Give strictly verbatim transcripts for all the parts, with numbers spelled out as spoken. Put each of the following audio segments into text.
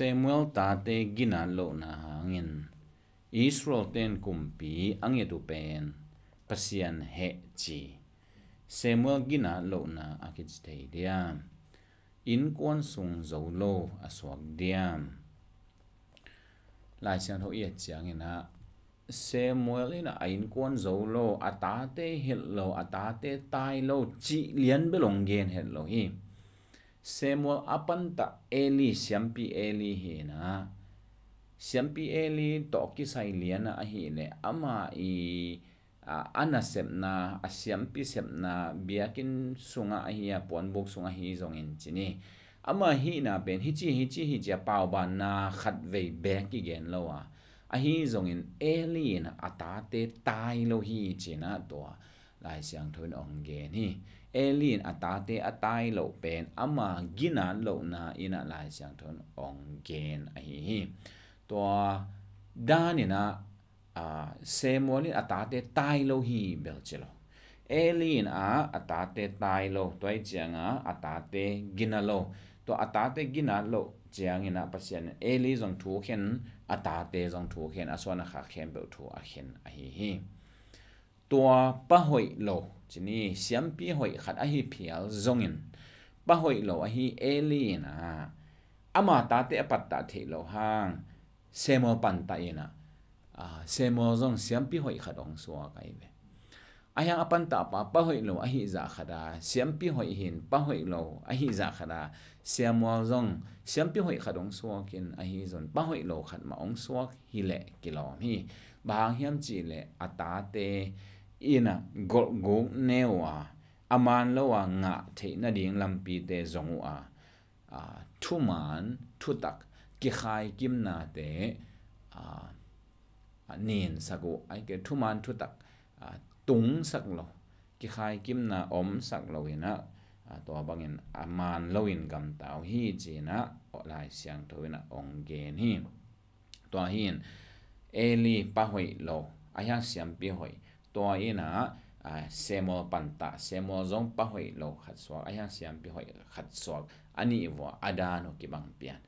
Samuel tate ginat lohna hangin Israel ten kumpi a nget uh pen Pasian heh ci. Samuel ginat lohna a kici thei diam? Innkuan sung zo lo a suak diam? Lai Siangtho i et ciangin ah Samuel in a innkuan zo lo, a tate hilh lo, a tate tai lo cih lian bel hong gen het lo hi. Samuel a pantah Eli, siampi Eli hi in ah, siampi Eli tawh kisai lian ah ahih leh ama i a, a nasepna, a siampi sepna, biakinn sungah ahi a, puanbuk sungah ahi zongin ci ni. Ama hihna pen hici hici hi ci a paubanna khatvei beek kigen lo a, ahi zongin Eli in a tate tai lo hi ci in ah tua Lai Siangtho in hong gen hi. Eli in a tate a tai loh pen ama ginat lohna in ah Lai Siangtho in hong gen ahi hi. Tua dan in ah a, Samuel in a tate tai lo hi bel ci lo. Eli in a, a tate tai lo, tua hi ciang a, a tate gina lo. Tua a tate gina lo ciangin ah Pasian in Eli zong thu khen, a tate zong thu khen, a suan a khak khempeuh thu a khen ahi hi. Tua pa hoih lo, ci ni, siampi hoih khat ahi phial zongin, pa hoih lo ahi Eli in a, ama tate a pattah theih loh hang Samuel pantah in ah, a, Samuel zong siampi hoih khat hong suak ahi ve. Ahi hang a pantah pa, pa hoih lo ahi zah khat a, siampi hoih hi in pa hoih lo ahi zah khat a, Samuel zong siampi hoih khat hong suak in ahi zong pa hoih lo khat mah hong suak hi leh kilawm hi. Bang hang hiam cih leh a tate in ah golhguk ne uh a, a man lo a ngah theih nading lampite zong uh a, a, thuman thutak kikhaikimnate, a, a, ninsak uh, ahih kei leh thuman thutak, a, tungsak lo, kikhaikimna omsak lo in ah, a, tua bangin a man lo in gamta uh hi ci in ah Lai Siangtho in ah hong gen hi. Tua hi in Eli pa hoih lo, ahi hang siampi hoih. Tua in ah, a, Samuel pantah, Samuel zong pa hoih lo khat suak, ahi hang siampi hoih khat suak. A nih vua a dan uh kibang pian.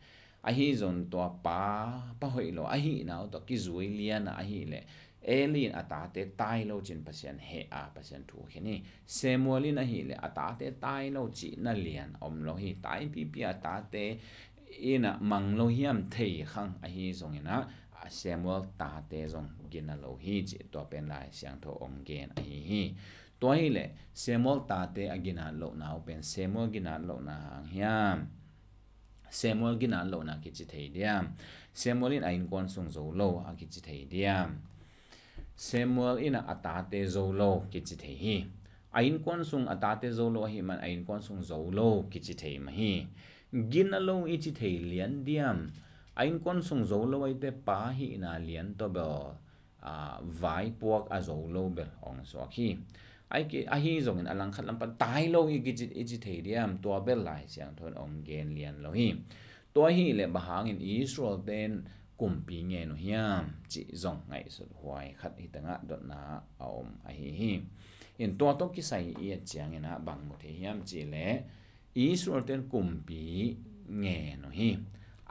Ahi zong tua pa, pa hoih lo ahihna uh tawh kizui lian a ahih leh Eli in a tate tai lo ci in Pasian heh a, Pasian thu khen hi. Samuel in ahih leh a tate tai lo cihna lian om lo hi. Taipipi a tate in ah mang lo hiam thei khang ahi zongin ah, a, Samuel tate zong gina lo hi cih tua pen Lai Siangtho hong gen ahi hi. Tua hi leh Samuel tate a ginat lohna uh pen Samuel ginat lohna hang hiam? Samuel ginat lohna kici thei diam? Samuel in a innkuan sung zo lo a kici thei diam? Samuel in ah a tate zo lo kici thei hi. A innkuan sung a tate zo lo ahih man a innkuan sung zo lo kici thei mah hi. Gina lo i ci thei lian diam? A innkuan sung zo lo ahih teh pa hihna lian tawh bel, a, vaipuak a zo lo bel hong suak hi. Ahih kei, ahi zongin a langkhat lam pan tai lo i kici, i ci thei diam? Tua bel Lai Siangtho in hong gen lian lo hi. Tua ahih leh bang hangin Israel ten kumpi ngen uh hiam cih zong ngaihsut huai khat hi tangah dotna a om ahi hi. In tua tawh kisai i et ciangin ah bang mu thei hiam cih leh Israel ten kumpi ngen uh hi.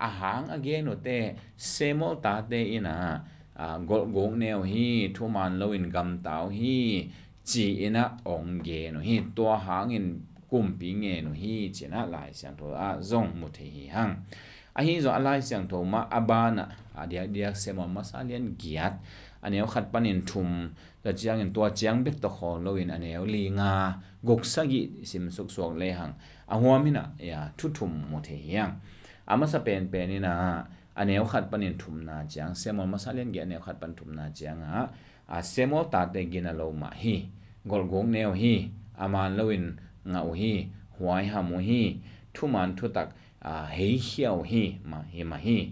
A hang a gen uh teh Samuel tate in ah, a, golhguk ne uh hi, thuman lo in gamta uh hi ci in ah hong gen uh hi. Tua hangin kumpi ngen uh hi ci in ah Lai Siangtho ah zong mu thei hi hang. Ahi zong a Lai Siangtho mah a ban ah, a diakdiak Samuel masa lian giat, a neu khat panin thum, tua ciangin tua ciang bek tawh khawl lo in a neu li, nga, guk, sagih sim suksuak lehang a huam in ah, ya, thu thum mu thei hi hang. A masa penpen in ah a neu khat panin thumna ciang, Samuel masa lian giat a neu khat pan thumna ciang ah, a, Samuel tate gina lo mah hi. Golhguk ne uh hi, a man lo in ngah uh hi, huaiham uh hi, thuman thutak, a, heikhia uh hi mah hi, mah hi.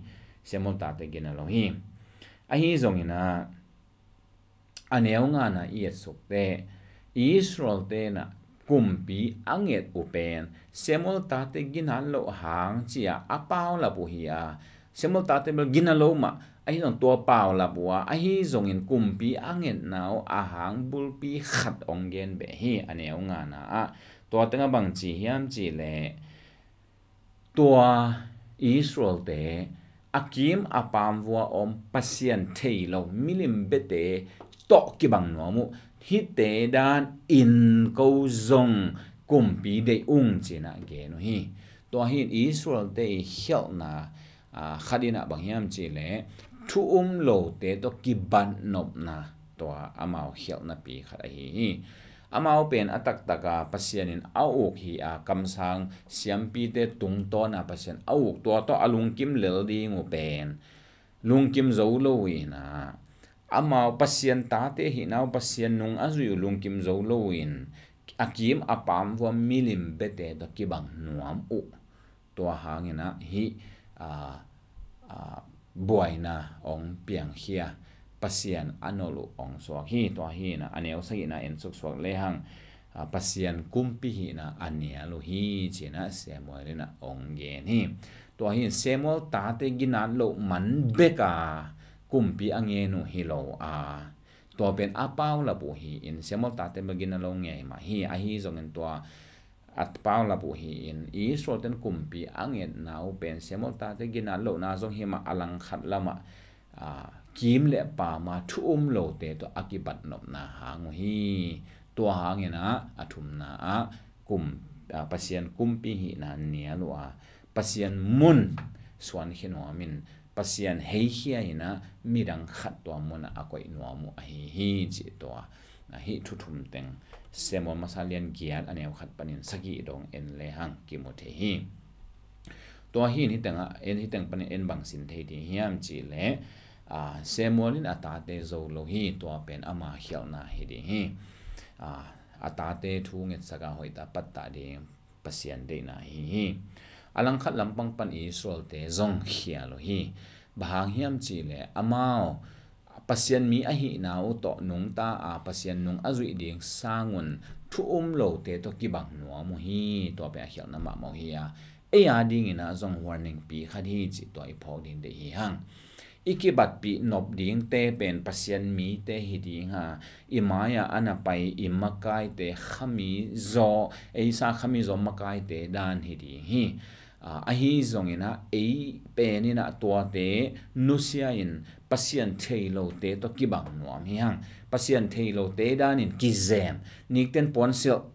Samuel tate gina lo hi. Ahi zongin ah a neu ngana i et suk teh Israel ten ah kumpi a nget uh pen Samuel tate ginat loh hang ci a a paulap uh hi a, Samuel tate bel gina lo mah, ahi zong tua paulap uh a, ahi zongin kumpi a ngetna uh a hang bulpi khat hong gen beh hi. A neu ngana ah tua tengah bang ci hiam cih leh tua Israel te a kim a paam vua om Pasian thei lo milim biate tawh kibang nuam uh. Hihte dan in ko zong kumpi deih ung ci-in ah gen uh hi. Tua hi in Israel-te i khialhna, aa, khat in ah bang hiam cih leh thu um lote tawh kibatnopna, tua amau khialhnapi khat ahi hi. Amau pen a taktak a Pasian in a uk hi a, kamsang siampite tungtawn a Pasian a uk, tua tawh a lungkim lel ding uh pen lungkim zo lo in ah, amau Pasian tate hihna uh, Pasian nung a zuih uh lungkim zo lo in, a kim a paam vua milim biate tawh kibang nuam uh. Tua hangin ah hih, aa, aa, buaina hong piangkhia, Pasian a nolh uh hong suak hi. Tua hi in ah a neu sagihna en suksuak lehang, aa, Pasian kumpi hihna a nial uh hi ci-in ah Samuel in ah hong gen hi. Tua hi in Samuel tate ginat loh man bek a kumpi a ngen uh hi lo a, tua pen a paulap uh hi in, Samuel tate bek ginat lo ngei mah hi. Ahi zongin tua a paulap uh hi in, Israel-te'n kumpi a ngetna uh pen Samuel tate ginat lohna zong hi mah, a langkhat lamah, aa, kim le paam a thu um lote tawh a kibatnopna hang uh hi. Tua hangin ah a thumna ah kum, aa, Pasian kumpi hihna nial uh a, Pasian mun suankhia nuam in, Pasian heikhia in ah midang khat tua mun ah a koih nuam uh ahi hi cih tua, aa, hih thu thum teng Samuel masa lian giat a neu khat panin sagih dong en lehang kimu thei hi. Tua hi in hih teng ah, en hih teng panin en bang sin thei ding hiam cih leh, aa, Samuel in a tate zo lo hi, tua pen ama khialhna hi ding hi. Aa, a tate thu ngetsak a hoih tak a pattah ding Pasian deihna ahi hi. A langkhat lampang pan Israel-te zong khial uh hi. Bang hang hiam cih leh amau Pasian mi ahihna uh tawh nungta a, Pasian nung a zuih ding sangun thu um lote tawh kibang nuam uh hi. Tua pen a khialhna mahmah uh hi a, ei a dingin ah zong warning pi khat hi cih tua i phawk ding deih hi hang. I kibatpih nop dingte pen Pasian mite hi ding a, i mai-ah a na pai i makaite khami zaw, eisa khami zaw makaite dan hi ding hi. Aa, ahi zongin ah ei pen in ah tuate nusia in Pasian thei lote tawh kibang nuam hi hang. Pasian thei lote dan in kizem, nikten puansilh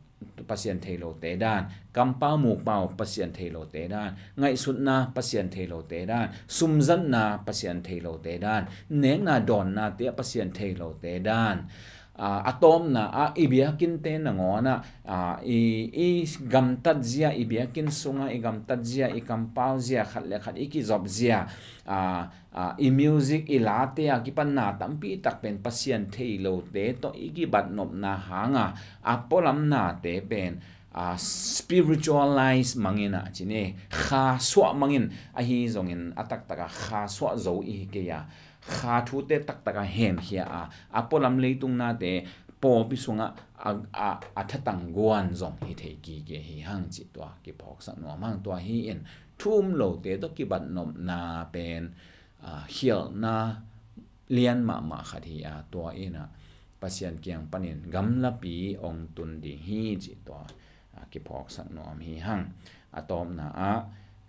Pasian thei lote dan, kampau mukpau Pasian thei lote dan, ngaihsutna Pasian thei lote dan, sumzatna Pasian thei lote dan, nekna dawnnate ah Pasian thei lote dan, aa, a tawpna ah i biakinnte nangawn ah, aa, i, i gamtat zia, i biakin sungah i gamtat zia, i kampau zia, khat le khat i kizop zia, aa, aa, i music, i late a kipan na tampi tak pen Pasian thei lote tawh i kibatnopna hang a, a pualam nate pen, aa, spiritualize mang in ah, ci ni, kha suah mang in, ahi zongin a taktak a kha suah zo i hi kei a, kha thute taktak a hemkhia a, a pualam leitung nate pawlpi sungah a, a, a thatang guan zong hi thei kik hi hang cih tua kiphawksak nuam hang. Tua hi in thu um lote tawh kibatnopna pen, aa, khialhna lian mahmah khat hi a, tua in ah Pasian kiang panin gamlapi hong tun ding hi cih tua, aa, kiphawksak nuam hi hang. A tawpna ah,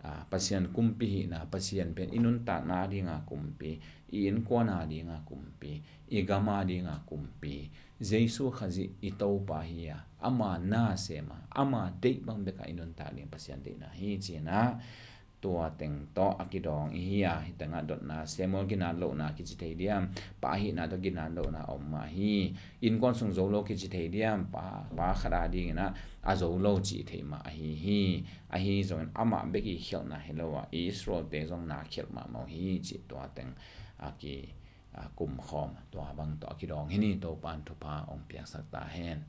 aa, Pasian kumpi hihna, Pasian pen i nuntakna dinga kumpi, i innkuan a dinga kumpi, i gam a dinga kumpi, Jesu Khazih i Topa hi a, ama na sem a, ama deih bang bek a i nuntak ding Pasian deihna hi ci-in ah, tua teng tawh a kidawng i hi a, hih teng ah dotna, Samuel ginat lohna kici thei diam, pa ahihna tawh ginat lohna om mah hi. Innkuan sung zo lo kici thei diam, pa, pa khat a dingin ah a zo lo cih theih mah ahi hi. Ahi zongin amah bek i khialhna hi lo a, Israel-te zong na khialh mahmah uh hi cih tua teng a ki, a kumkhawm, tua bang tawh a kidawng hi ni. Topa'n thupha hong piaksak ta hen.